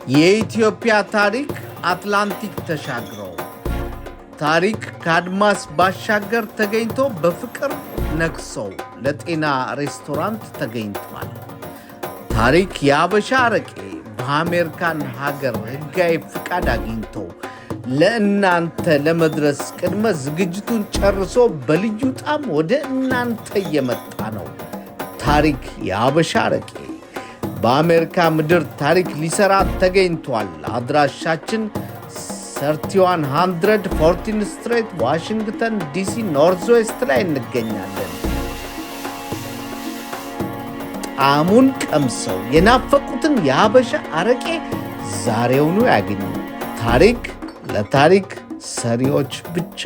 የኢትዮጵያ ታሪክ አትላንቲክ ተሻግሮ፣ ታሪክ ከአድማስ ባሻገር ተገኝቶ በፍቅር ነግሶ ለጤና ሬስቶራንት ተገኝቷል። ታሪክ የአበሻ አረቄ በአሜሪካን ሀገር ሕጋዊ ፍቃድ አግኝቶ ለእናንተ ለመድረስ ቅድመ ዝግጅቱን ጨርሶ በልዩ ጣዕም ወደ እናንተ እየመጣ ነው። ታሪክ የአበሻ አረቄ በአሜሪካ ምድር ታሪክ ሊሰራ ተገኝቷል። አድራሻችን 3100 14 Street፣ ዋሽንግተን ዲሲ Northwest ላይ እንገኛለን። ጣዕሙን ቀምሰው የናፈቁትን የሀበሻ አረቄ ዛሬውኑ ያግኙ። ታሪክ ለታሪክ ሰሪዎች ብቻ።